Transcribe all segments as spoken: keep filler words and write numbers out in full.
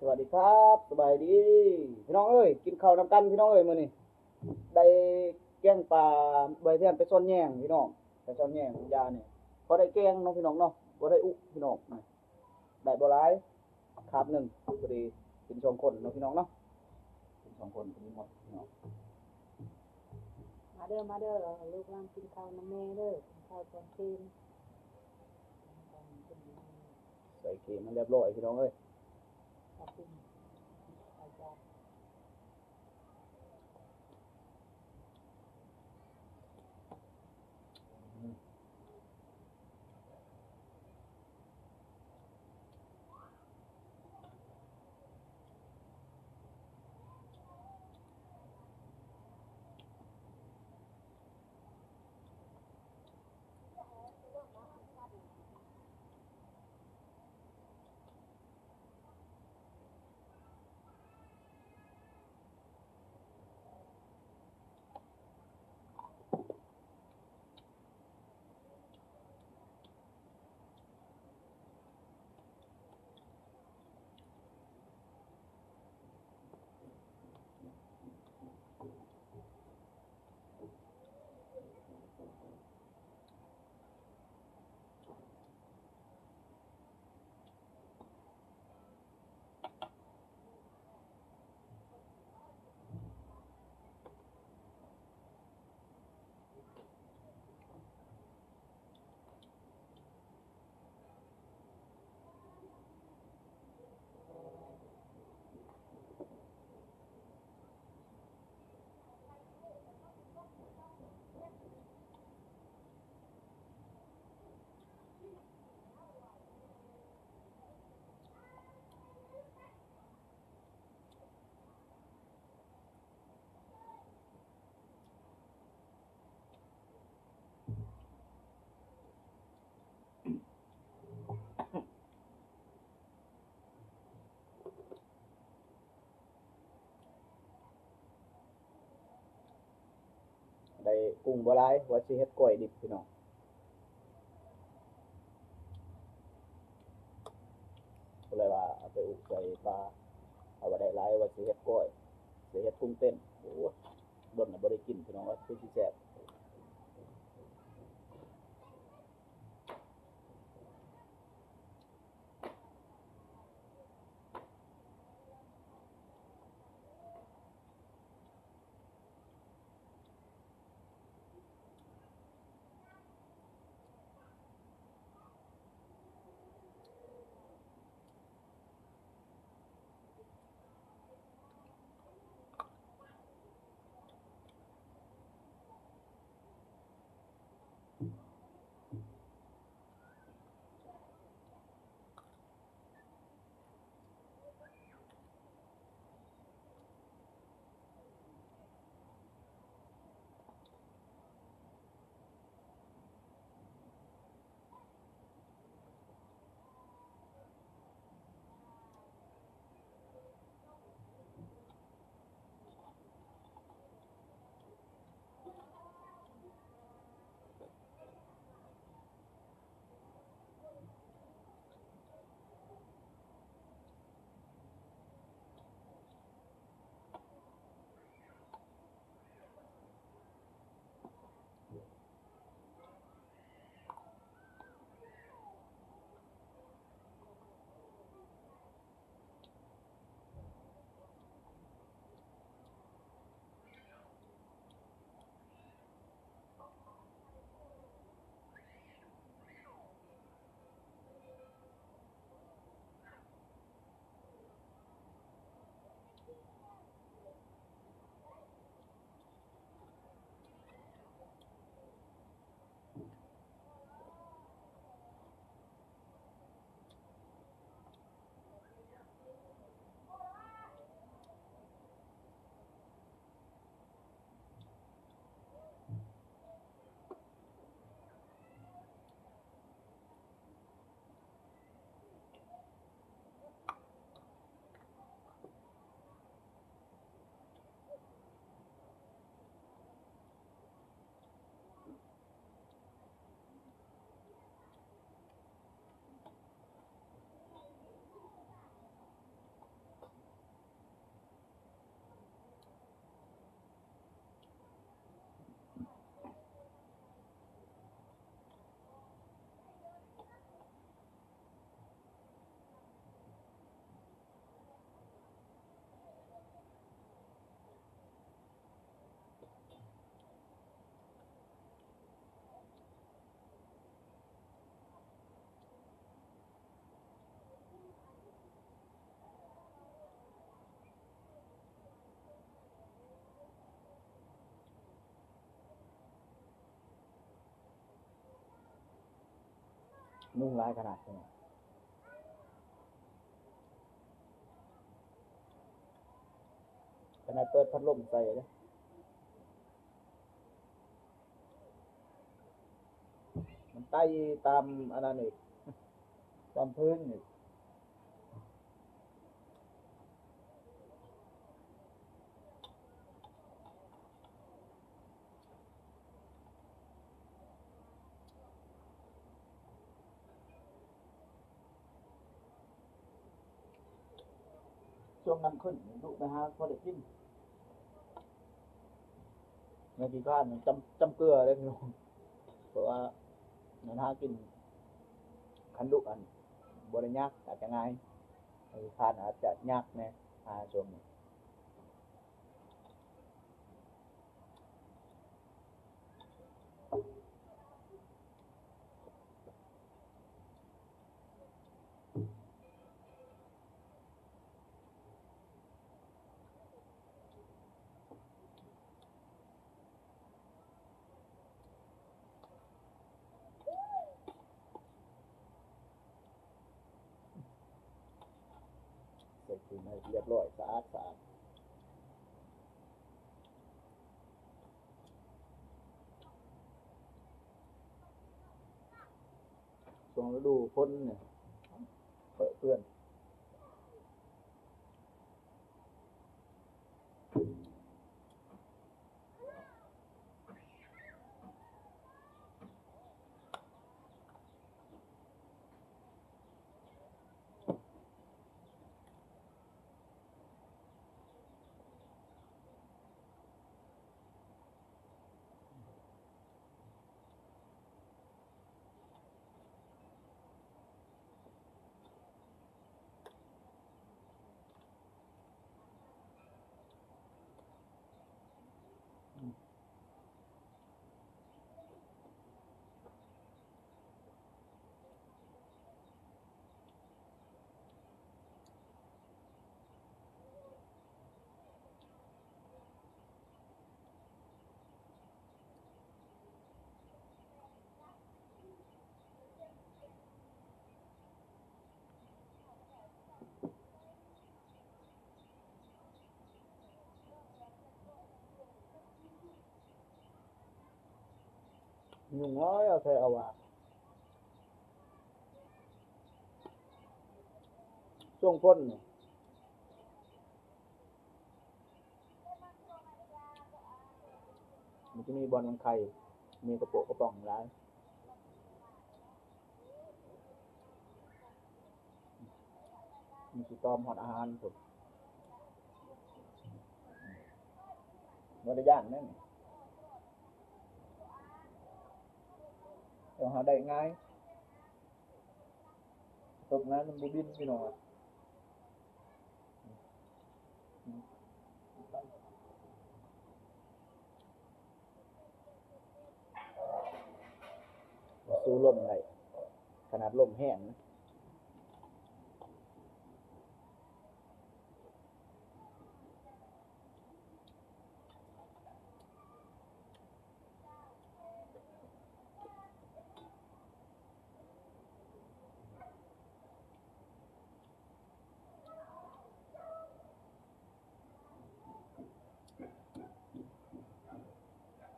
สวัสดีครับ สบายดี พี่น้องเอ้ย กินข้าวนำกันพี่น้องเอ้ย มื้อนี้ได้แกงปลา ใบเทียนไปซ่อนแยงพี่น้อง ไปซ่อนแยงยานี่ พอได้แกงเนาะพี่น้องเนาะ บ่ได้อุพี่น้อง ได้บ่หลาย คาบหนึ่ง พอดี กินสองคนเนาะพี่น้องเนาะ กินสองคนพอดีหมดพี่น้อง มาเด้อ มาเด้อ ลูกหลานกินข้าวนำแม่เด้อ กินข้าวตอนเที่ยง ใส่เกมมันเรียบร้อยพี่น้องเอ้ย ขอบคุณอาจารย์ได้กุ้งบ่หลาย ว่าสิเฮ็ดก้อยดิบพี่น้อง ก็เลยว่าเอาไปอุใส่ปลา เอาไว้ได้หลาย ว่าสิเฮ็ดก้อย สิเฮ็ดกุ้งเต้น โอ้ย โดนแล้วบ่ได้กินพี่น้อง ว่าคือสิแซ่บ ยุงหลายขนาดนี้ ขนาดเปิดพัดลมใส่เลย มันไต่ตามอันนั้นอีก ตามพื้นอีก ช่วงน้ำขึ้น ลูกไปหาพอได้กิน ในที่บ้านมันจำ จำเกลือเลยพี่น้อง เพราะว่ามันหากิน คันลูกอัน บ่ได้ยาก อาจจะง่าย ในที่บ้านอาจจะยากแน่ หาช่วงนี้ ใส่ถุงให้เรียบร้อย สะอาดสะอาด ช่วงฤดูฝนเนี่ย เปื้อน ยุงน้อยเอาใส่เอาว่า ช่วงฝนนี่ มันจะมีบ่อนมันไข่ มีกระโปะกระป๋องหลาย มีสิตอมฮอดอาหารพุ้น บ่ได้ย่านแน่นี่ แต่หาได้ง่าย ตกน้ำมันบ่บินพี่น้องอะ สู้ลมได้ ขนาดลมแฮงนะ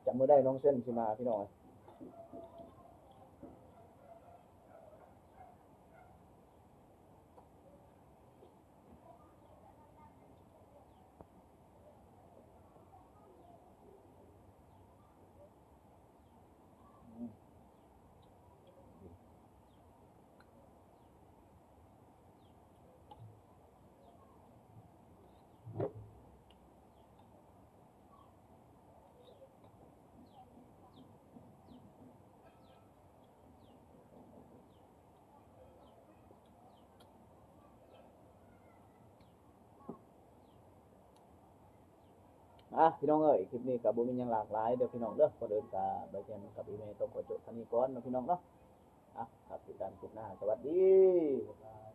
จำมื้อใดน้องเซนสิมาพี่น้อง อ่ะ พี่น้องเอ้ย คลิปนี้ก็บ่มีหยังหลากหลายเด้อพี่น้องเด้อ ก่อนอื่นก็บ่แจ้งกับอีเมลต้องขอจบเท่านี้ก่อนเนาะพี่น้องเนาะ อ่ะ ครับ ติดตามคลิปหน้า สวัสดี บ๊ายบาย